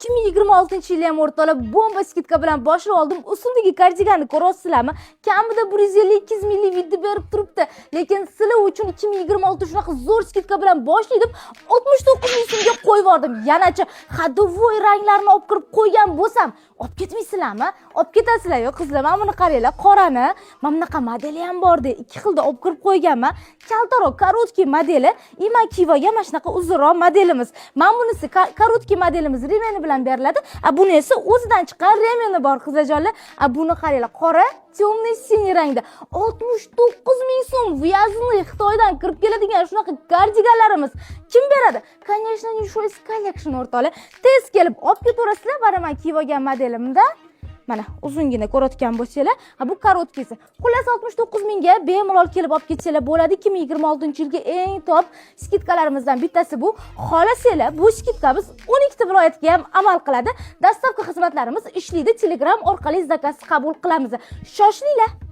2026 yil ham, o'rtoqlar, bomba скидка bilan boshlab oldim. Ustimdagi kardiganni ko'ryapsizlarmi? Kamida 150-200 minglik вид ni berib turibdi. Lekin sizlar uchun 2026 shunaqa zo'r скидка bilan boshlaydim. 69 ming so'mga qo'yib yubordim. Yanachi ходовой ranglarni olib kirib qo'ygan bo'lsam, olib ketmaysizlarmi? Olib ketasizlar. Yo'q, qizlar, mana buni qaranglar, qorani. Mana bunaqa modeli ham borda, ikki xilda olib kirib qo'yganman. Kaltaroq, короткий modeli и man kiyib olgan mana shunaqa uzunroq modelimiz. Mana bunisi короткий modelimiz ремень i bilan beriladi. A buni esa o'zidan chiqqan ремень i bor, qizlarjonlar. A buni qaranglar, qora, темный синий rangda 69 ming so'm. Вывозной, Xitoydan kirib keladigan shunaqa kardiganlarimiz kim beradi? Конечно, New Choice Collection, o'rtoqlar. Tez kelib olib ketaverasizlar. Mana man kiyib olgan modelimda, mana uzungina ko'rayotgan bo'lsanglar, ha, bu короткий si. Xullas, 69 mingga bemalol kelib olib ketsanglar bo'ladi. 2026 yilgi eng top скидка larimizdan bittasi bu. Xohlasanglar, bu скидка miz 12 ta viloyatga ham amal qiladi. Доставка xizmatlarimiz ishlaydi, Telegram orqali заказ qabul qilamiz. Shoshilinglar.